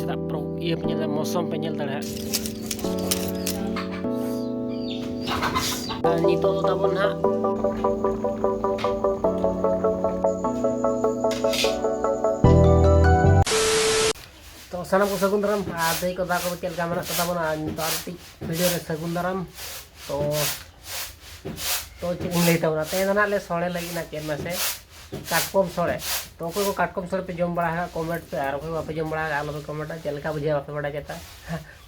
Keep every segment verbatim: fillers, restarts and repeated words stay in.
ᱫᱟᱜ ᱯᱨᱚ-, ᱤᱭᱟᱹ ᱯᱮ ᱧᱮᱞ ᱫᱟ-, ᱢᱳᱥᱚᱢ ᱯᱮ ᱧᱮᱞ ᱫᱟᱲᱮᱭᱟᱜᱼᱟ᱾ ᱟᱨ ᱱᱤᱛᱚᱜ ᱫᱚ ᱛᱟᱵᱚᱱ ᱱᱟᱦᱟᱜ, ᱛᱚ ᱥᱟᱱᱟᱢ ᱠᱚ ᱥᱟᱹᱜᱩᱱ ᱫᱟᱨᱟᱢ᱾ ᱟᱨ ᱫᱟᱹᱭ ᱠᱚ ᱫᱟ ᱠᱚ ᱪᱮᱫ ᱞᱮᱠᱟ ᱢᱮᱱᱟᱜ ᱠᱚ ᱛᱟᱵᱚᱱᱟ? ᱟᱨ ᱱᱤᱛᱚᱜ ᱟᱨ ᱢᱤᱫᱴᱤᱡ ᱵᱷᱤᱰᱤᱭᱳ ᱨᱮ ᱥᱟᱹᱜᱩᱱ ᱫᱟᱨᱟᱢ᱾ ᱛᱚ, ᱛᱚ ᱪᱮᱫ ᱤᱧ ᱞᱟᱹᱭ ᱛᱟᱵᱚᱱᱟ, ᱛᱮᱦᱮᱧ ᱫᱚ ᱱᱟᱦᱟᱜ ᱞᱮ ᱥᱚᱲᱮ ᱞᱟᱹᱜᱤᱫ ᱱᱟᱜ ᱪᱮᱫ ᱢᱟᱥᱮ ᱠᱟᱴᱠᱚᱢ ᱥᱚᱲᱮ᱾ ᱛᱚ ᱚᱠᱚᱭ ᱠᱚ ᱠᱟᱴᱠᱚᱢ ᱥᱚᱲᱮ ᱯᱮ ᱡᱚᱢ ᱵᱟᱲᱟ ᱟᱠᱟᱫ, ᱠᱚᱢᱮᱱᱴ ᱯᱮ, ᱟᱨ ᱚᱠᱚᱭ ᱠᱚ ᱵᱟᱯᱮ ᱡᱚᱢ ᱵᱟᱲᱟ ᱟᱠᱟᱫ, ᱟᱞᱚ ᱯᱮ ᱠᱚᱢᱮᱱᱴᱟ ᱪᱮᱫ ᱞᱮᱠᱟ ᱵᱩᱡᱷᱟᱹᱜᱼᱟ, ᱵᱟᱯᱮ ᱵᱟᱲᱟᱭ ᱪᱮᱛᱟ᱾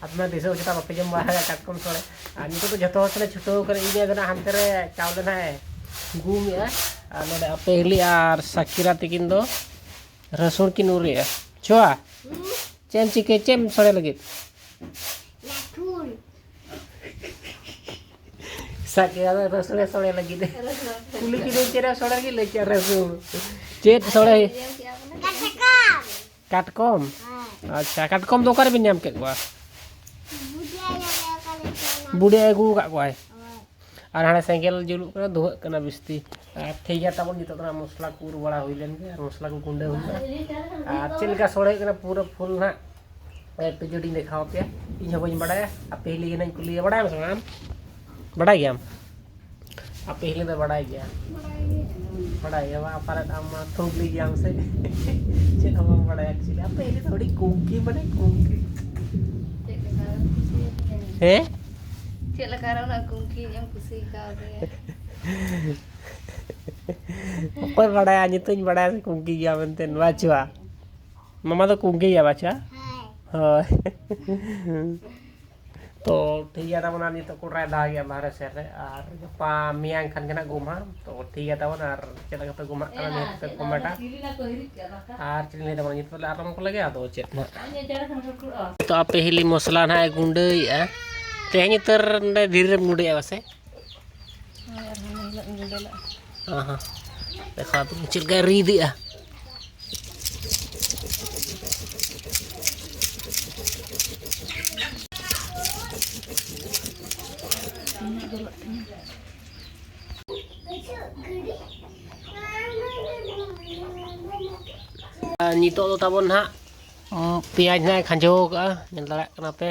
ᱟᱯᱮ ᱢᱟ ᱫᱤᱥᱟᱹᱢ ᱪᱮᱛᱟ ᱵᱟᱯᱮ ᱡᱚᱢ ᱵᱟᱲᱟ ᱟᱠᱟᱫ ᱠᱟᱴᱠᱚᱢ ᱥᱚᱲᱮ᱾ ᱟᱨ ᱱᱤᱛᱚᱜ ᱫᱚ ᱡᱷᱚᱛᱚ ᱦᱚᱲ ᱛᱮᱞᱮ ᱪᱷᱩᱴᱟᱹᱣ ᱠᱟᱱᱟ, ᱤᱧ ᱫᱚ ᱱᱟᱜ ᱦᱟᱱᱛᱮ ᱨᱮ ᱪᱟᱣᱞᱮ ᱱᱟᱜ ᱮ ᱜᱩᱢᱮᱜᱼᱟ, ᱟᱨ ᱱᱚᱰᱮ ᱟᱯᱮ ᱦᱤᱞᱤ ᱟᱨ ᱥᱟᱠᱤᱨᱟ ᱛᱤᱠᱤᱱ ᱫᱚ ᱨᱟᱹᱥᱩᱱ ᱠᱤᱱ ᱩᱨᱮᱜᱼᱟ᱾ ᱪᱷᱳᱣᱟ, ᱪᱮᱫ ᱮᱢ ᱪᱤᱠᱟᱹ, ᱪᱮᱫ ᱮᱢ ᱥᱚᱲᱮ ᱞᱟᱹᱜᱤᱫ? ᱨᱟᱹᱥᱩᱱ᱾ ᱥᱟᱠᱤᱨᱟ ᱫᱚ ᱨᱟᱹᱥᱩᱱ ᱮ ᱥᱚᱲᱮ ᱞᱟᱹᱜᱤᱫ᱾ ᱠᱩᱞᱤ ᱠᱤᱫᱟᱹᱧ ᱪᱮᱫ ᱮᱢ ᱥᱚᱲᱮ ᱞᱟᱹᱜᱤᱫ, ᱞᱟᱹᱭ ᱠᱮᱫᱟ ᱨᱟᱹᱥᱩᱱ᱾ ᱪᱮᱫ ᱥᱚᱲᱮ? ᱠᱟᱴᱠᱚᱢ᱾ ᱠᱟᱴᱠᱚᱢ? ᱦᱮᱸ᱾ ᱟᱪᱪᱷᱟ, ᱠᱟᱴᱠᱚᱢ ᱫᱚ ᱚᱠᱟᱨᱮᱵᱤᱱ ᱧᱟᱢ ᱠᱮᱫ ᱠᱚᱣᱟ? ᱵᱩᱰᱤ ᱟᱭᱳ ᱚᱠᱟ ᱨᱮ ᱪᱚ ᱧᱟᱢ ᱵᱩᱰᱤ ᱟᱹᱜᱩ ᱟᱠᱟᱫ ᱠᱚᱣᱟᱭ᱾ ᱦᱳᱭ᱾ ᱟᱨ ᱦᱟᱸᱰᱮ ᱥᱮᱸᱜᱮᱞ ᱡᱩᱞᱩᱜ ᱠᱟᱱᱟ, ᱫᱷᱩᱣᱟᱹᱜ ᱠᱟᱱᱟ ᱵᱤᱥᱛᱤ᱾ ᱟᱨ ᱴᱷᱤᱠ ᱜᱮᱭᱟ ᱛᱟᱵᱚᱱ, ᱱᱤᱛᱚᱜ ᱫᱚ ᱱᱟᱜ ᱢᱚᱥᱞᱟ ᱠᱚ ᱩᱨ ᱵᱟᱲᱟ ᱦᱩᱭ ᱞᱮᱱ ᱜᱮ, ᱟᱨ ᱢᱚᱥᱞᱟ ᱠᱚ ᱜᱩᱸᱰᱟᱹ ᱦᱩᱭᱩᱜᱼᱟ᱾ ᱟᱨ ᱪᱮᱫ ᱞᱮᱠᱟ ᱥᱚᱲᱮ ᱦᱩᱭᱩᱜ ᱠᱟᱱᱟ ᱯᱩᱨᱟᱹ ᱯᱷᱩᱞ ᱱᱟᱜ ᱮᱠᱴᱩ ᱡᱩᱫᱤᱧ ᱫᱮᱠᱷᱟᱣ ᱟᱯᱮᱭᱟ, ᱤᱧ ᱦᱚᱸ ᱵᱟᱹᱧ ᱵᱟᱲᱟᱭᱟ᱾ ᱟᱯᱮ ᱦᱤᱞᱤ ᱜᱮ ᱱᱟᱜ ᱤᱧ ᱠᱩᱞᱤᱭᱟ, ᱵᱟᱲᱟᱭᱟᱢ ᱥᱮ ᱵᱟᱝ ᱟᱢ? ᱵᱟᱰᱟᱭ ᱜᱮᱭᱟᱢ? ᱟᱯᱮ ᱦᱤᱞᱤ ᱫᱚ ᱵᱟᱰᱟᱭ ᱜᱮᱭᱟ? ᱵᱟᱰᱟᱭ ᱜᱮᱭᱟ᱾ ᱵᱟᱰᱟᱭ ᱜᱮᱭᱟ ᱵᱟᱝ? ᱯᱟᱞᱮᱫ ᱟᱢ ᱢᱟ ᱛᱷᱩᱜᱽᱞᱤ ᱜᱮᱭᱟᱢ ᱥᱮ? ᱪᱮᱫ ᱦᱚᱸ ᱵᱟᱢ ᱵᱟᱰᱟᱭᱟ actually᱾ ᱟᱯᱮ ᱦᱤᱞᱤ ᱫᱚ ᱟᱹᱰᱤ ᱠᱩᱝᱠᱤ, ᱢᱟᱱᱮ ᱠᱩᱝᱠᱤ᱾ ᱪᱮᱫ ᱞᱮᱠᱟ ᱨᱮᱢ ᱠᱩᱥᱤᱭᱟᱫᱤᱧᱟ? ᱦᱮᱸ? ᱪᱮᱫ ᱞᱮᱠᱟ ᱨᱮ ᱩᱱᱟᱹᱜ ᱠᱩᱝᱠᱤ ᱤᱧ ᱮᱢ ᱠᱩᱥᱤ ᱠᱟᱣᱫᱤᱧᱟ? ᱚᱠᱚᱭ ᱵᱟᱰᱟᱭᱟ, ᱧᱩᱛᱩᱢ ᱵᱟᱰᱟᱭᱟ ᱥᱮ ᱠᱩᱝᱠᱤ ᱜᱮᱭᱟ ᱢᱮᱱᱛᱮ, ᱵᱟᱪᱷᱩᱣᱟ? ᱢᱟᱢᱟ ᱫᱚ ᱠᱩᱝᱠᱤ ᱜᱮᱭᱟ, ᱵᱟᱪᱷᱟ? ᱦᱳᱭ᱾ ᱛᱚ, ᱴᱷᱤᱠ ᱜᱮᱭᱟ ᱛᱟᱵᱚᱱ, ᱟᱨ ᱱᱤᱛᱚᱜ ᱠᱚᱨᱟᱭ ᱫᱟᱜᱮᱜᱼᱟ ᱵᱟᱦᱨᱮ ᱥᱮᱫ ᱨᱮ, ᱟᱨ ᱜᱟᱯᱟ ᱢᱮᱭᱟᱝ ᱠᱷᱟᱱ ᱜᱮ ᱱᱟᱜ ᱜᱩᱢᱦᱟ᱾ ᱛᱚ, ᱴᱷᱤᱠ ᱜᱮᱭᱟ ᱛᱟᱵᱚᱱ, ᱟᱨ ᱪᱮᱫ ᱞᱮᱠᱟ ᱯᱮ ᱜᱩᱢᱦᱟᱜ ᱠᱟᱱᱟ, ᱱᱤᱭᱟᱹ ᱠᱚᱯᱮ ᱠᱚᱢᱮᱱᱴᱟ᱾ ᱟᱨ ᱪᱮᱫ ᱤᱧ ᱞᱟᱹᱭ ᱛᱟᱵᱚᱱᱟ, ᱱᱤᱛᱚᱜ ᱞᱮ ᱟᱨᱟᱢᱵᱚ ᱞᱮᱜᱮ, ᱟᱫᱚ ᱪᱮᱫ ᱱᱟᱜ᱾ ᱛᱚ, ᱟᱯᱮ ᱦᱤᱞᱤ ᱢᱚᱥᱞᱟ ᱱᱟᱜ ᱮ ᱜᱩᱸᱰᱟᱹᱭᱮᱜᱼᱟ᱾ ᱛᱮᱦᱮᱧ ᱩᱛᱟᱹᱨ ᱱᱚᱰᱮ ᱫᱷᱤᱨᱤ ᱨᱮᱢ ᱜᱩᱸᱰᱟᱹᱭᱟ ᱯᱟᱥᱮ? ᱦᱳᱭ, ᱟᱨ ᱦᱟᱱᱮ ᱦᱤᱞᱳᱜ ᱤᱧ ᱜᱩᱸᱰᱟᱹ ᱞᱟᱜᱼᱟ᱾ ᱦᱚᱸ, ᱦᱚᱸ᱾ ᱫᱮᱠᱷᱟᱣ ᱟᱯᱮ ᱪᱮᱫ ᱞᱮᱠᱟᱭ ᱨᱤᱫ ᱮᱜᱼᱟ᱾ ᱟᱨ ᱱᱤᱛᱚᱜ ᱫᱚ ᱛᱟᱵᱚᱱ ᱱᱟᱦᱟᱜ ᱯᱮᱸᱭᱟᱡᱽ ᱱᱟᱜ ᱮ ᱠᱷᱟᱸᱡᱚ ᱠᱟᱜᱼᱟ, ᱧᱮᱞ ᱫᱟᱲᱮᱭᱟᱜ ᱠᱟᱱᱟ ᱯᱮ᱾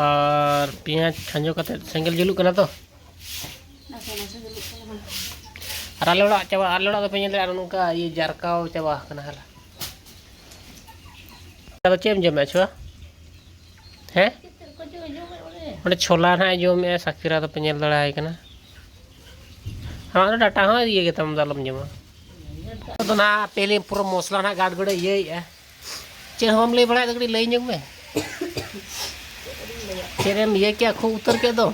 ᱟᱨ ᱯᱮᱸᱭᱟᱡᱽ ᱠᱷᱟᱸᱡᱚ ᱠᱟᱛᱮ ᱥᱮᱸᱜᱮᱞ ᱡᱩᱞᱩᱜ ᱠᱟᱱᱟ ᱛᱚ᱾ ᱱᱟᱥᱮ ᱱᱟᱥᱮ ᱡᱩᱞᱩᱜ ᱠᱟᱱᱟ᱾ ᱟᱨ ᱟᱞᱮ ᱚᱲᱟᱜ ᱪᱟᱵᱟ, ᱟᱞᱮ ᱚᱲᱟᱜ ᱫᱚᱯᱮ ᱧᱮᱞ ᱫᱟᱲᱮᱭᱟᱜᱼᱟ, ᱱᱚᱝᱠᱟ ᱤᱭᱟᱹ ᱡᱟᱨᱠᱟᱣ ᱪᱟᱵᱟ ᱟᱠᱟᱱᱟ ᱦᱟᱞᱟ᱾ ᱟᱫᱚ ᱪᱮᱫ ᱮᱢ ᱡᱚᱢᱮᱫᱼᱟ ᱪᱷᱩᱣᱟ? ᱦᱮᱸ? ᱚᱸᱰᱮ ᱪᱷᱳᱞᱟ ᱱᱟᱦᱟᱜ ᱮ ᱡᱚᱢᱮᱫᱼᱟ, ᱥᱟᱠᱤᱨᱟ ᱫᱚᱯᱮ ᱧᱮᱞ ᱫᱟᱲᱮᱭᱟᱭ ᱠᱟᱱᱟ᱾ ᱟᱢᱟᱜ ᱫᱚ ᱰᱟᱴᱟ ᱦᱚᱸ ᱤᱭᱟᱹ ᱜᱮᱛᱟᱢ, ᱫᱚ ᱟᱞᱚᱢ ᱡᱚᱢᱟ᱾ ᱟᱫᱚ ᱱᱟᱦᱟᱜ ᱯᱮᱦᱞᱮ ᱯᱩᱨᱟᱹ ᱢᱚᱥᱞᱟ ᱱᱟᱦᱟᱜ ᱜᱟᱰ ᱜᱩᱰᱟᱹ ᱤᱭᱟᱹᱭᱮᱫᱼᱟ᱾ ᱪᱮᱫ ᱦᱚᱸ ᱵᱟᱢ ᱞᱟᱹᱭ ᱵᱟᱲᱟᱭᱮᱫ ᱫᱚ, ᱠᱟᱹᱴᱤᱡ ᱞᱟᱹᱭ ᱧᱚᱜ ᱢᱮ᱾ ᱪᱮᱫ ᱮᱢ ᱤᱭᱟᱹ ᱠᱮᱜᱼᱟ, ᱠᱷᱩᱜ ᱩᱛᱟᱹᱨ ᱠᱮᱫ ᱫᱚᱢ?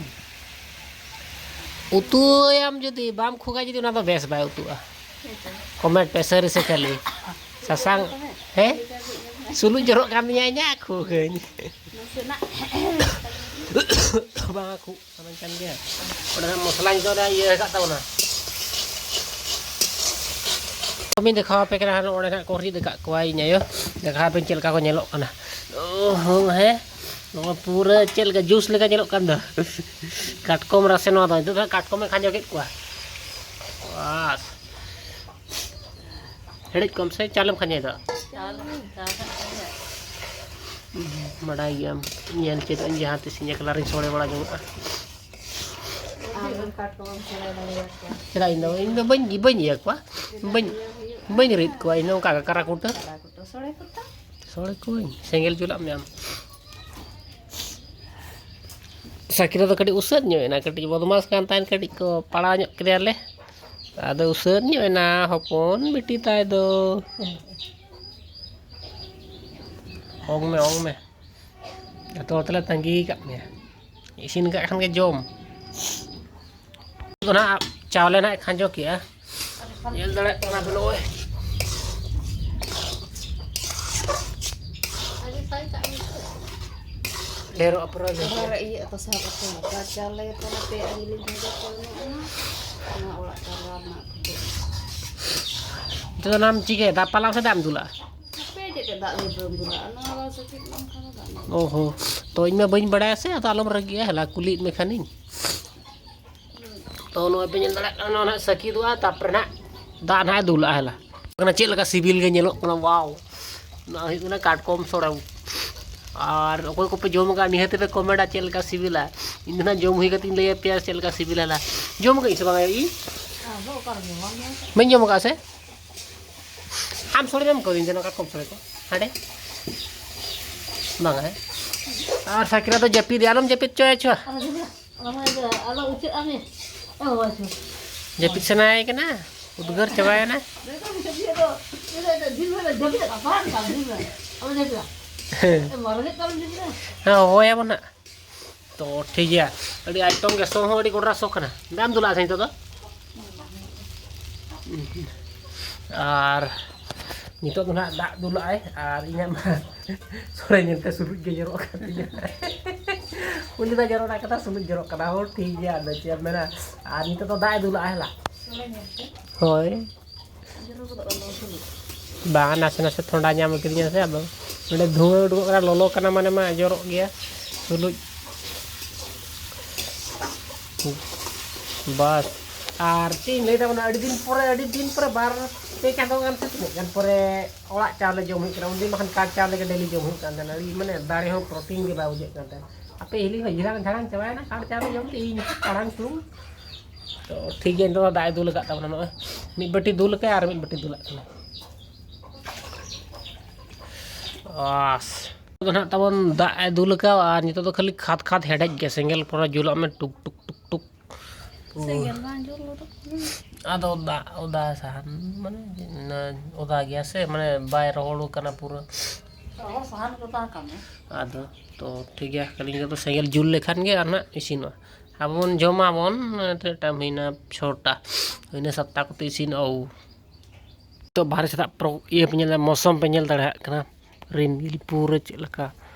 ᱩᱛᱩᱭᱟᱢ ᱡᱩᱫᱤ ᱵᱟᱢ ᱠᱷᱩᱜᱟ, ᱡᱩᱫᱤ ᱚᱱᱟ ᱫᱚ ᱵᱮᱥ ᱵᱟᱭ ᱩᱛᱩᱜᱼᱟ᱾ ᱠᱚᱢᱮᱱᱴ ᱯᱮ ᱥᱟᱹᱨᱤ ᱥᱮ ᱠᱷᱟᱹᱞᱤ᱾ ᱥᱟᱥᱟᱝ, ᱦᱮᱸ? ᱥᱩᱱᱩᱡ ᱡᱚᱨᱚᱜ ᱠᱟᱱ ᱛᱤᱧᱟᱹ ᱤᱧᱟᱹᱜ ᱠᱷᱩᱜᱟᱹᱧ᱾ ᱱᱟᱥᱮᱱᱟᱜ᱾ ᱵᱟᱝᱟ, ᱠᱷᱩᱜ ᱥᱟᱱᱟᱧ ᱠᱟᱱ ᱜᱮᱭᱟ᱾ ᱚᱸᱰᱮ ᱦᱟᱸᱜ ᱢᱚᱥᱞᱟ ᱱᱤᱛᱚᱜ ᱨᱮ ᱤᱭᱟᱹ ᱟᱠᱟᱫ ᱛᱟᱵᱚᱱᱟ᱾ ᱠᱚᱢᱤᱧ ᱫᱮᱠᱷᱟᱣ ᱟᱯᱮ ᱠᱟᱱᱟ, ᱱᱚᱜᱼᱚᱭ ᱦᱟᱸᱜ ᱠᱚ ᱨᱤᱫ ᱟᱠᱟᱫ ᱠᱚᱣᱟ ᱤᱧ ᱟᱭᱳ᱾ ᱫᱮᱠᱷᱟᱣ ᱟᱯᱮ ᱪᱮᱫ ᱞᱮᱠᱟ ᱠᱚ ᱧᱮᱞᱚᱜ ᱠᱟᱱᱟ᱾ ᱚ ᱦᱚᱸ, ᱦᱮᱸ, ᱱᱚᱣᱟ ᱯᱩᱨᱟᱹ ᱪᱮᱫ ᱞᱮᱠᱟ ᱡᱩᱥ ᱞᱮᱠᱟ ᱧᱮᱞᱚᱜ ᱠᱟᱱ ᱫᱚ᱾ ᱠᱟᱴᱠᱚᱢ ᱨᱟᱥᱮ ᱱᱚᱣᱟ ᱫᱚ᱾ ᱱᱤᱛᱚᱜ ᱫᱚ ᱦᱟᱸᱜ ᱠᱟᱴᱠᱚᱢᱮ ᱠᱷᱟᱸᱡᱚ ᱠᱮᱫ ᱠᱚᱣᱟ᱾ ᱵᱟᱥ᱾ ᱦᱮᱰᱮᱡ ᱠᱚᱢ ᱥᱮ ᱪᱟᱣᱞᱮᱢ ᱠᱷᱟᱸᱡᱚᱭ ᱫᱟ? ᱪᱟᱣᱞᱮ, ᱪᱟᱣᱞᱮ ᱠᱷᱟᱸᱡᱚᱭᱟ᱾ ᱵᱟᱰᱟᱭ ᱜᱮᱭᱟᱢ, ᱧᱮᱞ ᱪᱮᱫᱚᱜ ᱟᱹᱧ ᱡᱟᱦᱟᱸ ᱛᱤᱥ ᱤᱧ ᱮᱠᱞᱟ ᱨᱤᱧ ᱥᱚᱲᱮ ᱵᱟᱲᱟ ᱡᱚᱝᱚᱜᱼᱟ᱾ ᱟᱢ ᱨᱮᱱ ᱠᱟᱴᱠᱚᱢ ᱥᱚᱲᱮ ᱫᱟᱲᱮᱭᱟᱠᱚᱣᱟ᱾ ᱪᱮᱫᱟᱜ ᱤᱧ ᱫᱚ, ᱤᱧ ᱫᱚ ᱵᱟᱹᱧ, ᱵᱟᱹᱧ ᱤᱭᱟᱹ ᱠᱚᱣᱟ, ᱵᱟᱹᱧ, ᱤᱭᱟᱹ ᱦᱩᱭᱩᱜᱼᱟ᱾ ᱵᱟᱹᱧ ᱨᱤᱫ ᱠᱚᱣᱟ ᱤᱧ ᱫᱚ ᱚᱱᱠᱟ ᱜᱮ ᱠᱟᱨᱟ ᱠᱩᱴᱟᱹ᱾ ᱠᱟᱨᱟ ᱠᱩᱴᱟᱹ ᱥᱚᱲᱮ ᱠᱚᱛᱟ᱾ ᱥᱚᱲᱮ ᱠᱚᱣᱟᱹᱧ, ᱥᱮᱸᱜᱮᱞ ᱡᱩᱞᱟᱜ ᱢᱮ ᱟᱢ᱾ ᱥᱟᱠᱤᱨᱟ ᱫᱚ ᱠᱟᱹᱴᱤᱡ ᱩᱥᱟᱹᱫ ᱧᱚᱜ ᱮᱱᱟ, ᱠᱟᱹᱴᱤᱡ ᱵᱚᱫᱢᱟᱥ ᱠᱟᱱ ᱛᱟᱦᱮᱱ, ᱠᱟᱹᱴᱤᱡ ᱠᱚ ᱯᱟᱲᱟᱣ ᱧᱚᱜ ᱠᱮᱫᱮᱭᱟᱞᱮ᱾ ᱟᱫᱚ ᱩᱥᱟᱹᱫ ᱧᱚᱜ ᱮᱱᱟ ᱦᱚᱯᱚᱱ ᱵᱤᱴᱤ ᱛᱟᱭ ᱫᱚ᱾ ᱚᱝ ᱢᱮ, ᱚᱝ ᱢᱮ᱾ ᱡᱚᱛᱚ ᱦᱚᱲ ᱛᱮᱞᱮ ᱛᱟᱺᱜᱤ ᱟᱠᱟᱫ ᱢᱮᱭᱟ᱾ ᱤᱥᱤᱱ ᱟᱠᱟᱫ ᱠᱷᱟᱱ ᱜᱮ ᱡᱚᱢ᱾ ᱫᱚ ᱱᱟᱦᱟᱜ ᱪᱟᱣᱞᱮ ᱱᱟᱦᱟᱜ ᱠᱷᱟᱸᱡᱚ ᱠᱮᱜᱼᱟ᱾ ᱧᱮᱞ ᱫᱟᱲᱮᱭᱟᱜ ᱠᱟᱱᱟ ᱯᱮ ᱱᱚᱜᱼᱚᱭ᱾ ᱰᱷᱮᱨᱚᱜᱼᱟ ᱯᱩᱨᱟᱹ ᱜᱮ᱾ ᱟᱵᱟᱨ ᱤᱭᱟᱹ ᱟᱛᱟ ᱥᱟᱦᱟᱣ ᱠᱟᱛᱮ ᱚᱱᱠᱟ ᱪᱟᱣᱞᱮ ᱜᱮ ᱛᱟᱦᱮᱱᱟ, ᱯᱮ ᱟᱹᱰᱤ ᱞᱤᱧ ᱵᱷᱟᱡᱟ ᱠᱚ ᱮᱢᱚᱜᱼᱟ᱾ ᱚᱱᱟ ᱚᱲᱟᱜ ᱪᱟᱣᱞᱮ ᱨᱮᱱᱟᱜ ᱠᱷᱟᱹᱡᱟᱹᱲᱤ᱾ ᱱᱤᱛᱚᱜ ᱫᱚ ᱚᱱᱟᱢ ᱪᱤᱠᱟᱹᱭᱟ? ᱫᱟᱜ ᱯᱟᱞᱟᱣ ᱥᱮ ᱫᱟᱜ ᱮᱢ ᱫᱩᱞᱟᱜᱼᱟ? ᱦᱟᱯᱮ ᱪᱮᱫ ᱛᱮ ᱫᱟᱜ ᱞᱮ ᱫᱩᱞ ᱫᱩᱞᱟᱜᱼᱟ? ᱱᱚᱣᱟ ᱵᱟᱝ ᱥᱟᱹᱠᱤᱛ ᱞᱮᱱᱠᱷᱟᱱ ᱫᱚ ᱫᱟᱜ ᱞᱮ ᱚ ᱦᱚᱸ, ᱛᱚ ᱤᱧ ᱢᱟ ᱵᱟᱹᱧ ᱵᱟᱲᱟᱭᱟ ᱥᱮ, ᱟᱫᱚ ᱟᱞᱚᱢ ᱨᱟᱹᱜᱤᱜᱼᱟ, ᱦᱮᱞᱟ ᱠᱩᱞᱤᱭᱮᱫ ᱢᱮ ᱠᱷᱟᱱᱤᱧ᱾ ᱛᱚ ᱱᱚᱜᱼᱚᱭ ᱯᱮ ᱧᱮᱞ ᱫᱟᱲᱮᱭᱟᱜ ᱠᱟᱱᱟ, ᱱᱚᱣᱟ ᱱᱟᱦᱟᱜ ᱥᱟᱹᱠᱤᱫᱚᱜᱼᱟ, ᱛᱟᱨᱯᱚᱨᱮ ᱱᱟᱦᱟᱜ ᱫᱟᱜ ᱱᱟᱦᱟᱜ ᱮ ᱫᱩᱞᱟᱜᱼᱟ, ᱦᱮᱞᱟ᱾ ᱠᱟᱱᱟ, ᱪᱮᱫ ᱞᱮᱠᱟ ᱥᱤᱵᱤᱞ ᱜᱮ ᱧᱮᱞᱚᱜ ᱠᱟᱱᱟ᱾ ᱣᱟᱣ, ᱱᱚᱣᱟ ᱦᱩᱭᱩᱜ ᱠᱟᱱᱟ ᱠᱟᱴᱠᱚᱢ ᱥᱚᱲᱮ᱾ ᱟᱨ ᱚᱠᱚᱭ ᱠᱚᱯᱮ ᱡᱚᱢ ᱟᱠᱟᱫ, ᱱᱤᱦᱟᱹᱛ ᱯᱮ ᱠᱚᱢᱮᱱᱴᱟ ᱪᱮᱫ ᱞᱮᱠᱟ ᱥᱤᱵᱤᱞᱟ᱾ ᱤᱧ ᱫᱚ ᱱᱟᱦᱟᱜ ᱡᱚᱢ ᱦᱩᱭ ᱠᱟᱛᱮ ᱤᱧ ᱞᱟᱹᱭ ᱟᱯᱮᱭᱟ ᱪᱮᱫ ᱞᱮᱠᱟ ᱥᱤᱵᱤᱞᱟ᱾ ᱡᱚᱢ ᱟᱠᱟᱫ ᱤᱧ ᱥᱮ ᱵᱟᱝᱟ ᱤᱧ? ᱵᱟᱹᱧ ᱡᱚᱢ ᱟᱠᱟᱫ ᱥᱮ? ᱟᱢ ᱥᱚᱲᱮ ᱵᱟᱢ ᱠᱟᱹᱣᱫᱤᱧ ᱛᱟᱦᱮᱱᱟ, ᱠᱟᱴᱠᱚᱢ ᱥᱚᱲᱮ ᱠᱚ ᱦᱟᱸᱰᱮ? ᱵᱟᱝᱟ ᱦᱮᱸ? ᱟᱨ ᱥᱟᱠᱨᱟ ᱫᱚ ᱡᱟᱹᱯᱤᱫ, ᱟᱞᱚᱢ ᱡᱟᱹᱯᱤᱫ ᱦᱚᱪᱚᱭᱟ ᱪᱷᱩᱣᱟ᱾ ᱟᱞᱚ ᱡᱟᱹᱯᱤᱫ, ᱟᱞᱚ ᱩᱪᱟᱹᱜ ᱟᱢᱮ᱾ ᱚ, ᱟᱪᱪᱷᱟ᱾ ᱡᱟᱹᱯᱤᱫ ᱥᱟᱱᱟᱭᱮ ᱠᱟᱱᱟ, ᱩᱫᱽᱜᱟᱹᱨ ᱪᱟᱵᱟᱭᱮᱱᱟ᱾ ᱵᱮᱜᱚᱢ ᱡᱟᱹᱯᱤᱫ ᱫᱚ, ᱫᱤᱱ ᱵᱮᱲᱟ ᱡᱟᱹᱯᱤᱫ ᱟᱠᱟᱫ, ᱵᱟᱝ ᱟᱠᱟᱫ, ᱫᱤᱱ ᱵᱮᱲᱟ᱾ ᱟᱞᱚ ᱡᱟᱹᱯᱤᱫᱟ᱾ ᱦᱮᱸ᱾ ᱮ, ᱢᱟᱨᱟᱝ ᱧᱚᱜ ᱛᱟᱞᱟᱝ ᱡᱟᱹᱯᱤᱫᱟ᱾ ᱦᱮᱸ, ᱦᱚᱦᱚᱭᱟᱵᱚᱱ ᱦᱟᱸᱜ᱾ ᱛᱚ, ᱴᱷᱤᱠ ᱜᱮᱭᱟ᱾ ᱟᱹᱰᱤ ᱟᱭᱴᱚᱢ ᱜᱮ, ᱥᱚ ᱦᱚᱸ ᱟᱹᱰᱤ ᱜᱚᱰᱨᱟ ᱥᱚ ᱠᱟᱱᱟ᱾ ᱫᱟᱜ ᱮᱢ ᱫᱩᱞᱟᱜᱼᱟ ᱥᱮ ᱱᱤᱛᱚᱜ ᱫᱚ? ᱟᱨ ᱱᱤᱛᱚᱜ ᱫᱚ ᱱᱟᱦᱟᱜ ᱫᱟᱜ ᱫᱩᱞᱟᱜᱼᱟᱭ, ᱟᱨ ᱤᱧᱟᱹᱜ ᱢᱟ ᱥᱚᱲᱮ ᱧᱮᱞᱛᱮ ᱥᱩᱞᱩᱡ ᱜᱮ ᱡᱚᱨᱚᱜ ᱠᱟᱱ ᱛᱤᱧᱟᱹ᱾ ᱩᱱᱤ ᱫᱚ ᱡᱚᱨᱚᱜ ᱠᱟᱱᱟ, ᱥᱩᱞᱩᱡ ᱡᱚᱨᱚᱜ ᱠᱟᱱᱟ᱾ ᱦᱳ, ᱴᱷᱤᱠ ᱜᱮᱭᱟ, ᱟᱫᱚ ᱪᱮᱫ ᱮᱢ ᱢᱮᱱᱟ᱾ ᱟᱨ ᱱᱤᱛᱚᱜ ᱫᱚ ᱫᱟᱜ ᱮ ᱫᱩᱞᱟᱜᱼᱟ, ᱦᱮᱞᱟ᱾ ᱦᱳᱭ᱾ ᱵᱟᱝ, ᱱᱟᱥᱮ ᱱᱟᱥᱮ ᱛᱷᱚᱱᱰᱟ ᱧᱟᱢ ᱠᱤᱫᱤᱧᱟ ᱥᱮ, ᱟᱫᱚ ᱱᱚᱰᱮ ᱫᱷᱩᱣᱟᱹ ᱩᱰᱩᱠᱚᱜ ᱠᱟᱱᱟ, ᱞᱚᱞᱚ ᱠᱟᱱᱟ, ᱢᱟᱱᱮ ᱢᱟ ᱡᱚᱨᱚᱜ ᱜᱮᱭᱟ ᱥᱩᱞᱩᱡ᱾ ᱵᱟᱥ᱾ ᱟᱨ ᱪᱮᱫ ᱤᱧ ᱞᱟᱹᱭᱫᱟ, ᱢᱟᱱᱮ ᱟᱹᱰᱤ ᱫᱤᱱ ᱯᱚᱨᱮ, ᱟᱹᱰᱤ ᱫᱤᱱ ᱯᱚᱨᱮ, ᱵᱟᱨ ᱯᱮ ᱪᱟᱸᱫᱳ ᱜᱟᱱ ᱥᱮ ᱛᱤᱱᱟᱹᱜ ᱜᱟᱱ ᱯᱚᱨᱮ ᱚᱲᱟᱜ ᱪᱟᱣᱞᱮ ᱡᱚᱢ ᱦᱩᱭᱩᱜ ᱠᱟᱱᱟ᱾ ᱩᱱᱫᱤᱱ ᱵᱟᱠᱷᱟᱱ ᱠᱟᱨᱰ ᱪᱟᱣᱞᱮ ᱜᱮ ᱰᱮᱞᱤ ᱡᱚᱢ ᱦᱩᱭᱩᱜ ᱠᱟᱱ ᱛᱟᱦᱮᱱᱟ᱾ ᱟᱹᱰᱤ ᱢᱟᱱᱮ ᱫᱟᱲᱮ ᱦᱚᱸ ᱯᱨᱚᱴᱤᱱ ᱜᱮ ᱵᱟᱭ ᱵᱩᱡᱷᱟᱹᱜ ᱠᱟᱱ ᱛᱟᱦᱮᱱᱟ᱾ ᱟᱯᱮ ᱦᱤᱞᱤ ᱦᱚᱸ ᱡᱷᱟᱲᱟᱝ ᱡᱷᱟᱲᱟᱝ ᱪᱟᱵᱟᱭᱮᱱᱟ ᱠᱟᱨᱰ ᱪᱟᱣᱞᱮ ᱡᱚᱢ ᱛᱮ, ᱤᱧ ᱠᱟᱲᱟᱝ ᱪᱩᱝ᱾ ᱛᱚ ᱴᱷᱤᱠ ᱜᱮᱭᱟ, ᱱᱤᱛᱚᱜ ᱫᱚ ᱫᱟᱜ ᱮ ᱫᱩᱞ ᱟᱠᱟᱫ ᱛᱟᱵᱚᱱᱟ᱾ ᱱᱚᱜᱼᱚᱭ ᱢᱤᱫ ᱵᱟᱹᱴᱤ ᱫᱩᱞ ᱟᱠᱟᱫ ᱟᱨ ᱢᱤᱫ ᱵᱟᱹᱴᱤ ᱫᱩᱞᱟᱜ ᱠᱟᱱᱟ᱾ ᱟᱥ᱾ ᱫᱚ ᱱᱟᱦᱟᱜ ᱛᱟᱵᱚᱱ ᱫᱟᱜ ᱮ ᱫᱩᱞ ᱟᱠᱟᱫ, ᱟᱨ ᱱᱤᱛᱚᱜ ᱫᱚ ᱠᱷᱟᱹᱞᱤ ᱠᱷᱟᱫᱽ ᱠᱷᱟᱫᱽ ᱦᱮᱰᱮᱡ ᱜᱮ, ᱥᱮᱸᱜᱮᱞ ᱯᱩᱨᱟᱹ ᱡᱩᱞᱟᱜ ᱢᱮ, ᱴᱩᱠ ᱴᱩᱠ ᱴᱩᱠ ᱴᱩᱠ᱾ ᱯᱩᱨᱟᱹ᱾ ᱥᱮᱸᱜᱮᱞ ᱵᱟᱝ ᱡᱩᱞ ᱞᱚᱫᱚᱜ ᱠᱟᱱᱟ᱾ ᱟᱫᱚ ᱫᱟᱜ ᱚᱫᱟ ᱥᱟᱦᱟᱱ, ᱢᱟᱱᱮ, ᱚᱫᱟ ᱜᱮᱭᱟ ᱥᱮ, ᱢᱟᱱᱮ, ᱵᱟᱭ ᱨᱚᱦᱚᱲ ᱠᱟᱱᱟ ᱯᱩᱨᱟᱹ᱾ ᱨᱚᱦᱚᱲ ᱥᱟᱦᱟᱱ ᱠᱚ ᱛᱟᱦᱮᱸ ᱠᱟᱱᱟ᱾ ᱟᱫᱚ, ᱛᱚ, ᱴᱷᱤᱠ ᱜᱮᱭᱟ, ᱠᱷᱟᱹᱞᱤ ᱱᱤᱛᱚᱜ ᱫᱚ ᱥᱮᱸᱜᱮᱞ ᱡᱩᱞ ᱞᱮᱠᱷᱟᱱ ᱜᱮ ᱟᱨ ᱱᱟᱜ ᱤᱥᱤᱱᱚᱜᱼᱟ᱾ ᱟᱵᱚ ᱵᱚᱱ ᱡᱚᱢᱟ ᱵᱚᱱ, ᱛᱤᱱᱟᱹᱜ ᱴᱟᱭᱤᱢ ᱦᱩᱭᱱᱟ? ᱪᱷᱚᱴᱟ᱾ ᱦᱩᱭᱱᱟ ᱥᱟᱛᱴᱟ ᱠᱚᱛᱮ ᱤᱥᱤᱱᱚᱜᱼᱟ᱾ ᱳ᱾ ᱛᱚ, ᱵᱟᱦᱨᱮ ᱥᱮᱫᱟᱜ ᱯᱨᱚ-, ᱤᱭᱟᱹ ᱯᱮ ᱧᱮᱞ ᱫᱟ, ᱢᱳᱥᱚᱢ ᱯᱮ ᱧᱮᱞ ᱫᱟᱲᱮᱭᱟᱜ ᱠᱟᱱᱟ, ᱨᱤᱢᱤᱞ ᱯᱩᱨᱟᱹ ᱪᱮᱫ ᱞᱮᱠᱟ,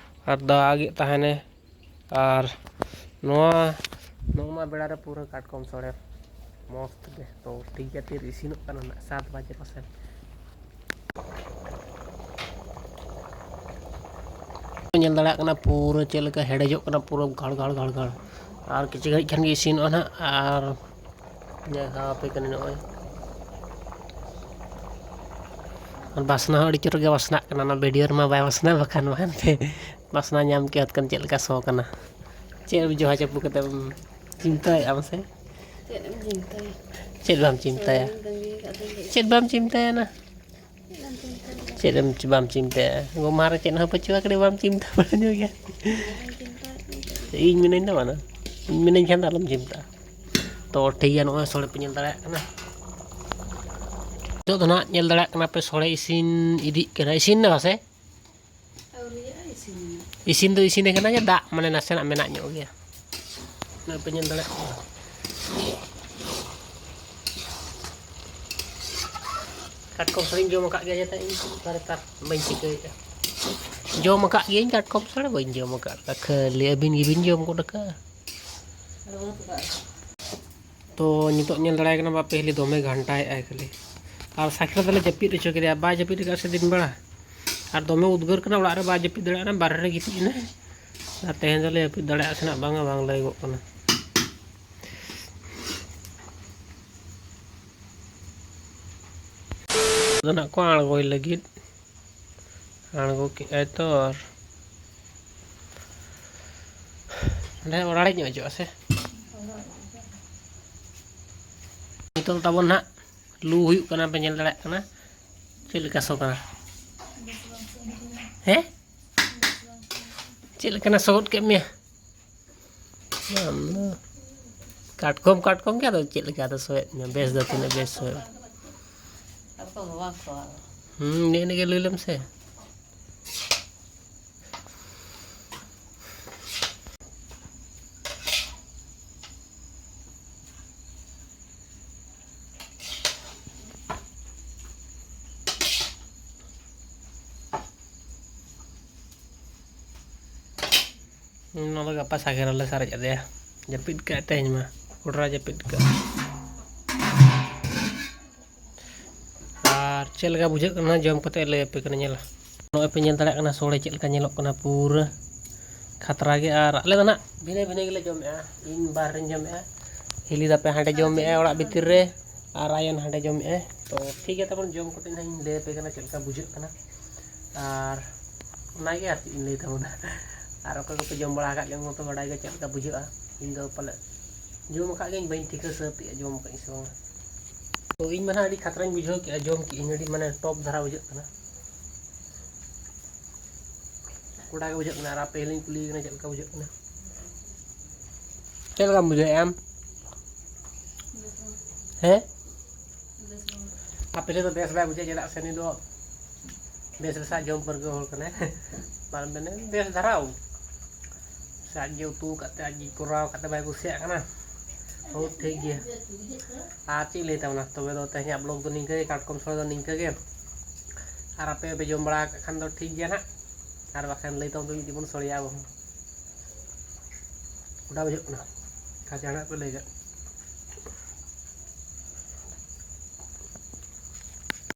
ᱟᱨ ᱫᱟᱜᱮᱫ ᱛᱟᱦᱮᱱᱮ᱾ ᱟᱨ ᱱᱚᱣᱟ, ᱱᱚᱣᱟ ᱵᱮᱲᱟ ᱨᱮ ᱯᱩᱨᱟᱹ ᱠᱟᱴᱠᱚᱢ ᱥᱚᱲᱮ ᱢᱚᱥᱛ ᱜᱮ᱾ ᱛᱚ, ᱴᱷᱤᱠ ᱜᱮᱭᱟ, ᱛᱤᱨᱮ ᱤᱥᱤᱱᱚᱜ ᱠᱟᱱᱟ ᱱᱟᱜ, ᱥᱟᱛ ᱵᱟᱡᱮ ᱯᱟᱥᱮ᱾ ᱧᱮᱞ ᱫᱟᱲᱮᱭᱟᱜ ᱠᱟᱱᱟ ᱯᱩᱨᱟᱹ ᱪᱮᱫ ᱞᱮᱠᱟ ᱦᱮᱰᱮᱡᱚᱜ ᱠᱟᱱᱟ, ᱯᱩᱨᱟᱹ ᱜᱷᱟᱲ ᱜᱷᱟᱲ ᱜᱷᱟᱲ ᱜᱷᱟᱲ᱾ ᱟᱨ ᱠᱤᱪᱷᱩ ᱜᱷᱟᱹᱲᱤᱡ ᱠᱷᱟᱱ ᱜᱮ ᱤᱥᱤᱱᱚᱜᱼᱟ ᱱᱟᱜ᱾ ᱟᱨ ᱫᱮᱠᱷᱟᱣ ᱟᱯᱮ ᱠᱟᱹᱱᱟᱹᱧ ᱱᱚᱜᱼᱚᱭ᱾ ᱟᱨ ᱵᱟᱥᱱᱟ ᱦᱚᱸ ᱟᱹᱰᱤ ᱪᱚᱨᱚᱠ ᱜᱮ ᱵᱟᱥᱱᱟᱜ ᱠᱟᱱᱟ᱾ ᱚᱱᱟ ᱵᱷᱤᱰᱤᱭᱳ ᱨᱮᱢᱟ ᱵᱟᱭ ᱵᱟᱥᱱᱟ, ᱵᱟᱠᱷᱟᱱ ᱵᱟᱠᱷᱟᱱ ᱯᱮ ᱵᱟᱥᱱᱟ ᱧᱟᱢ ᱠᱮᱭᱟ ᱠᱷᱟᱱ ᱪᱮᱫ ᱞᱮᱠᱟ ᱥᱚ ᱠᱟᱱᱟ᱾ ᱪᱮᱫ ᱮᱢ ᱡᱚᱦᱟ ᱪᱟᱯᱩ ᱠᱟᱛᱮ ᱮᱢ ᱪᱤᱱᱛᱟᱹᱭᱮᱫᱼᱟ ᱢᱟᱥᱮ? ᱪᱮᱫ ᱮᱢ ᱪᱤᱱᱛᱟᱹᱭᱟ? ᱪᱮᱫ ᱵᱟᱢ ᱪᱤᱱᱛᱟᱹᱭᱟ? ᱥᱚᱢᱚᱭ ᱵᱟᱹᱜᱤ ᱠᱟᱛᱮ ᱪᱮᱫ ᱵᱟᱢ ᱪᱤᱱᱛᱟᱹᱭᱟ ᱱᱟ? ᱪᱮᱫ ᱮᱢ ᱪᱤᱱᱛᱟᱹᱭᱟ? ᱪᱮᱫ ᱮᱢ ᱪᱤ-, ᱵᱟᱢ ᱪᱤᱱᱛᱟᱹᱭᱟ? ᱜᱚᱢᱦᱟ ᱨᱮ ᱪᱮᱫ ᱦᱚᱸ ᱯᱟᱹᱪᱩᱜᱼᱟ, ᱠᱟᱹᱴᱤᱡ ᱵᱟᱢ ᱪᱤᱱᱛᱟᱹ ᱵᱟᱲᱟ ᱧᱚᱜ ᱜᱮᱭᱟ? ᱵᱟᱹᱧ ᱪᱤᱱᱛᱟᱹᱭᱮᱫ ᱠᱟᱱ ᱛᱟᱦᱮᱸᱫ᱾ ᱤᱧ ᱢᱤᱱᱟᱹᱧ ᱫᱚ ᱵᱟᱝᱟ, ᱤᱧ ᱢᱤᱱᱟᱹᱧ ᱠᱷᱟᱱ ᱫᱚ ᱟᱞᱚᱢ ᱪᱤᱱᱛᱟᱹᱜᱼᱟ᱾ ᱛᱚ ᱴᱷᱤᱠ ᱜᱮᱭᱟ, ᱱᱚᱜᱼᱚᱭ ᱥᱳᱲᱮ ᱯᱮ ᱧᱮᱞ ᱫᱟᱲᱮᱭᱟᱜ ᱠᱟᱱᱟ᱾ ᱱᱤᱛᱚᱜ ᱫᱚ ᱱᱟᱦᱟᱜ ᱧᱮᱞ ᱫᱟᱲᱮᱭᱟᱜ ᱠᱟᱱᱟ ᱯᱮ, ᱥᱳᱲᱮ ᱤᱥᱤᱱ ᱤᱫᱤᱜ ᱠᱟᱱᱟ, ᱤᱥᱤᱱ ᱮᱱᱟ ᱥᱮ? ᱟᱹᱣᱨᱤᱭᱟᱜᱼᱟ, ᱤᱥᱤᱱ ᱮᱱᱟ᱾ ᱤᱥᱤᱱ ᱫᱚ ᱤᱥᱤᱱ ᱟᱠᱟᱱᱟ, ᱡᱮ ᱫᱟᱜ ᱢᱟᱱᱮ ᱱᱟᱥᱮᱱᱟᱜ ᱢᱮᱱᱟᱜ ᱧᱚᱜ ᱜᱮᱭᱟ᱾ ᱱᱚᱜᱼᱚᱭ ᱯᱮ ᱧᱮᱞ ᱫᱟᱲᱮᱭᱟᱜ ᱠᱟᱱᱟ᱾ ᱠᱟᱴᱠᱚᱢ ᱥᱳᱲᱮᱧ ᱡᱚᱢ ᱟᱠᱟᱫ ᱜᱮᱭᱟ ᱡᱟᱛᱮ ᱤᱧ ᱚᱠᱟ ᱨᱮ ᱛᱟᱨ ᱵᱟᱹᱧ ᱪᱤᱠᱟᱹᱭᱮᱫᱼᱟ᱾ ᱡᱚᱢ ᱟᱠᱟᱫ ᱜᱤᱭᱟᱹᱧ ᱠᱟᱴᱠᱚᱢ ᱥᱳᱲᱮ, ᱵᱟᱹᱧ ᱡᱚᱢ ᱟᱠᱟᱫ ᱠᱟᱜᱼᱟ᱾ ᱠᱷᱟᱹᱞᱤ ᱟᱹᱵᱤᱱ ᱜᱮᱵᱤᱱ ᱡᱚᱢ ᱜᱚᱫ ᱟᱠᱟᱫᱼᱟ᱾ ᱛᱚ ᱱᱤᱛᱚᱜ ᱧᱮᱞ ᱫᱟᱲᱮᱭᱟᱭ ᱠᱟᱱᱟ ᱵᱟᱯᱮ ᱦᱤᱞᱤ ᱫᱚᱢᱮ ᱜᱷᱟᱱᱴᱟᱭᱮᱫᱼᱟᱭ ᱠᱷᱟᱹᱞᱤ᱾ ᱟᱨ ᱥᱟᱭᱠᱮᱞ ᱫᱚᱞᱮ ᱡᱟᱹᱯᱤᱫ ᱦᱚᱪᱚ ᱠᱮᱫᱮᱭᱟ, ᱵᱟᱭ ᱡᱟᱹᱯᱤᱫ ᱟᱠᱟᱫᱼᱟ ᱥᱮ ᱫᱤᱱ ᱵᱮᱲᱟ᱾ ᱟᱨ ᱫᱚᱢᱮ ᱩᱫᱽᱜᱟᱹᱨ ᱠᱟᱱᱟ, ᱚᱲᱟᱜ ᱨᱮ ᱵᱟᱭ ᱡᱟᱹᱯᱤᱫ ᱫᱟᱲᱮᱭᱟᱜ ᱠᱟᱱᱟ, ᱵᱟᱦᱨᱮ ᱨᱮ ᱜᱤᱛᱤᱡ ᱮᱱᱟᱭ᱾ ᱟᱨ ᱛᱮᱦᱮᱧ ᱫᱚᱞᱮ ᱡᱟᱹᱯᱤᱫ ᱫᱟᱲᱮᱭᱟᱜᱼᱟ ᱥᱮ ᱱᱟᱜ ᱵᱟᱝᱟ, ᱵᱟᱝ ᱞᱟᱹᱭᱚᱜ ᱠᱟᱱᱟ᱾ ᱟᱫᱚ ᱱᱟᱜ ᱠᱚ ᱟᱬᱜᱚᱭ ᱞᱟᱹᱜᱤᱫ᱾ ᱟᱬᱜᱚ ᱠᱮᱜᱼᱟᱭ ᱛᱚ, ᱟᱨ ᱚᱸᱰᱮ ᱚᱲᱟᱲᱤᱡ ᱧᱚᱜ ᱦᱤᱡᱩᱜᱼᱟ ᱥᱮ᱾ ᱱᱤᱛᱚᱝ ᱛᱟᱵᱚᱱ ᱱᱟᱦᱟᱜ ᱞᱩ ᱦᱩᱭᱩᱜ ᱠᱟᱱᱟ, ᱯᱮ ᱧᱮᱞ ᱫᱟᱲᱮᱭᱟᱜ ᱠᱟᱱᱟ ᱪᱮᱫ ᱞᱮᱠᱟ ᱥᱚ ᱠᱟᱱᱟ᱾ ᱦᱮᱸ, ᱪᱮᱫ ᱞᱮᱠᱟᱱᱟ ᱥᱚ ᱜᱚᱫ ᱠᱮᱫ ᱢᱮᱭᱟ? ᱟᱢ ᱫᱚ ᱠᱟᱴᱠᱚᱢ, ᱠᱟᱴᱠᱚᱢ ᱜᱮ ᱟᱫᱚ ᱪᱮᱫ ᱞᱮᱠᱟ ᱟᱫᱚ ᱥᱚᱭᱮᱫ ᱢᱮᱭᱟ? ᱵᱮᱥ ᱫᱚ ᱛᱤᱱᱟᱹᱜ ᱵᱮᱥ ᱥᱚᱭᱮᱫ᱾ ᱠᱟᱴᱠᱚᱢ ᱫᱚ ᱵᱟᱝ ᱥᱚᱣᱟ᱾ ᱦᱩᱸ, ᱱᱮᱜᱼᱮ ᱱᱮᱜᱼᱮ ᱞᱟᱹᱭ ᱞᱮᱢ ᱥᱮ᱾ ᱚᱱᱟ ᱫᱚ ᱜᱟᱯᱟ ᱥᱟᱜᱮᱱ ᱨᱮᱞᱮ ᱥᱟᱨᱮᱡ ᱟᱫᱮᱭᱟ᱾ ᱡᱟᱹᱯᱤᱫ ᱠᱟᱜ ᱛᱮᱦᱮᱧ ᱢᱟ, ᱠᱚᱰᱨᱟ ᱡᱟᱹᱯᱤᱫ ᱠᱟᱜ᱾ ᱟᱨ ᱪᱮᱫ ᱞᱮᱠᱟ ᱵᱩᱡᱷᱟᱹᱜ ᱠᱟᱱᱟ ᱡᱚᱢ ᱠᱟᱛᱮ ᱞᱟᱹᱭ ᱟᱯᱮ ᱠᱟᱱᱟ, ᱧᱮᱞ᱾ ᱱᱚᱜᱼᱚᱭ ᱯᱮ ᱧᱮᱞ ᱫᱟᱲᱮᱭᱟᱜ ᱠᱟᱱᱟ ᱥᱳᱲᱮ ᱪᱮᱫ ᱞᱮᱠᱟ ᱧᱮᱞᱚᱜ ᱠᱟᱱᱟ, ᱯᱩᱨᱟᱹ ᱠᱷᱟᱛᱨᱟ ᱜᱮ᱾ ᱟᱨ ᱟᱞᱮ ᱫᱚ ᱱᱟᱜ ᱵᱷᱤᱱᱟᱹ ᱵᱷᱤᱱᱟᱹ ᱜᱮᱞᱮ ᱡᱚᱢᱮᱜᱼᱟ, ᱤᱧ ᱵᱟᱨ ᱨᱤᱧ ᱡᱚᱢᱮᱜᱼᱟ, ᱦᱤᱞᱤ ᱫᱟᱯᱮ ᱦᱟᱸᱰᱮ ᱡᱚᱢᱮᱜᱼᱟ ᱚᱲᱟᱜ ᱵᱷᱤᱛᱤᱨ ᱨᱮ, ᱟᱨ ᱟᱭᱟᱱ ᱦᱟᱸᱰᱮ ᱡᱚᱢᱮᱜᱼᱟᱭ᱾ ᱛᱚ ᱴᱷᱤᱠ ᱜᱮᱭᱟ, ᱛᱟᱵᱚᱱ ᱡᱚᱢ ᱠᱟᱛᱮ ᱱᱟᱦᱟᱜ ᱤᱧ ᱞᱟᱹᱭ ᱟᱯᱮ ᱠᱟᱱᱟ ᱪᱮᱫ ᱞᱮᱠᱟ ᱵᱩᱡᱷᱟᱹᱜ ᱠᱟᱱᱟ᱾ ᱟᱨ ᱚᱱᱟᱜᱮ ᱟᱨ ᱪᱮᱫ ᱤᱧ ᱞᱟᱹᱭ ᱛᱟᱵᱚᱱᱟ᱾ ᱟᱨ ᱚᱠᱚᱭ ᱠᱚᱯᱮ ᱡᱚᱢ ᱵᱟᱲᱟ ᱟᱠᱟᱫ ᱜᱮᱭᱟ, ᱩᱱᱠᱩ ᱛᱚ ᱵᱟᱰᱟᱭ ᱜᱮ ᱪᱮᱫ ᱞᱮᱠᱟ ᱵᱩᱡᱷᱟᱹᱜᱼᱟ᱾ ᱤᱧ ᱫᱚ ᱯᱟᱞᱮ ᱡᱚᱢ ᱟᱠᱟᱫ ᱜᱤᱭᱟᱹᱧ, ᱵᱟᱹᱧ ᱴᱷᱤᱠᱟᱹ ᱥᱟᱹᱛ ᱮᱜᱼᱟ ᱡᱚᱢ ᱟᱠᱟᱫ ᱤᱧ ᱥᱮ ᱵᱟᱝ᱾ ᱛᱚ ᱤᱧ ᱢᱟ ᱱᱟᱦᱟᱜ ᱟᱹᱰᱤ ᱠᱷᱟᱛᱨᱟᱧ ᱵᱩᱡᱷᱟᱹᱣ ᱠᱮᱜᱼᱟ, ᱡᱚᱢ ᱠᱮᱜᱼᱟᱹᱧ, ᱟᱹᱰᱤ ᱢᱟᱱᱮ ᱴᱚᱯ ᱫᱷᱟᱨᱟ ᱵᱩᱡᱷᱟᱹᱜ ᱠᱟᱱᱟ᱾ ᱠᱚᱲᱟ ᱜᱮ ᱵᱩᱡᱷᱟᱹᱜ ᱠᱟᱱᱟ᱾ ᱟᱨ ᱟᱯᱮ ᱦᱚᱸᱞᱤᱧ ᱠᱩᱞᱤᱭᱮ ᱠᱟᱱᱟ ᱪᱮᱫ ᱞᱮᱠᱟ ᱵᱩᱡᱷᱟᱹᱜ ᱠᱟᱱᱟ? ᱪᱮᱫ ᱞᱮᱠᱟᱢ ᱵᱩᱡᱷᱟᱹᱣᱮᱫᱼᱟ ᱟᱢ? ᱦᱮᱸ? ᱟᱯᱮ ᱴᱷᱮᱱ ᱫᱚ ᱵᱮᱥ ᱵᱟᱭ ᱵᱩᱡᱷᱟᱹᱜᱼᱟ, ᱪᱮᱫᱟᱜ ᱥᱮ ᱩᱱᱤ ᱫᱚ ᱵᱮᱥ ᱵᱮᱥᱟᱜ ᱡᱚᱢ ᱯᱟᱹᱨᱠᱟᱹᱣ ᱦᱚᱲ ᱠᱟᱱᱟᱭ᱾ ᱵᱟᱝ ᱢᱮᱱᱟ ᱵᱮᱥ ᱫᱷᱟᱨᱟ᱾ ᱥᱟᱡ ᱜᱮ ᱩᱛᱩ ᱟᱠᱟᱫ ᱛᱮ, ᱟᱡ ᱜᱮ ᱠᱚᱨᱟᱣ ᱟᱠᱟᱫ ᱛᱮ ᱵᱟᱭ ᱠᱩᱥᱤᱭᱟᱜ ᱠᱟᱱᱟ᱾ ᱦᱳ, ᱴᱷᱤᱠ ᱜᱮᱭᱟ᱾ ᱟᱨ ᱪᱮᱫ ᱤᱧ ᱞᱟᱹᱭ ᱛᱟᱵᱚᱱᱟ, ᱛᱚᱵᱮ ᱫᱚ ᱛᱮᱦᱮᱧᱟᱜ ᱵᱞᱚᱜ ᱫᱚ ᱱᱤᱝᱠᱟᱹ ᱜᱮ, ᱠᱟᱴᱠᱚᱢ ᱥᱚᱲᱮ ᱫᱚ ᱱᱤᱝᱠᱟᱹ ᱜᱮ᱾ ᱟᱨ ᱟᱯᱮ ᱯᱮ ᱡᱚᱢ ᱵᱟᱲᱟ ᱟᱠᱟᱫ ᱠᱷᱟᱱ ᱫᱚ ᱴᱷᱤᱠ ᱜᱮᱭᱟ ᱱᱟᱦᱟᱜ, ᱟᱨ ᱵᱟᱠᱷᱟᱱ ᱞᱟᱹᱭ ᱛᱟᱵᱚᱱ ᱯᱮ, ᱢᱤᱫ ᱫᱤᱱ ᱵᱚᱱ ᱥᱚᱲᱮᱭᱟ ᱟᱵᱚ ᱦᱚᱸ᱾ ᱜᱚᱴᱟ ᱵᱩᱡᱷᱟᱹᱜ ᱠᱟᱱᱟ, ᱟᱨ ᱡᱟᱦᱟᱱᱟᱜ ᱯᱮ ᱞᱟᱹᱭ ᱠᱟᱜ᱾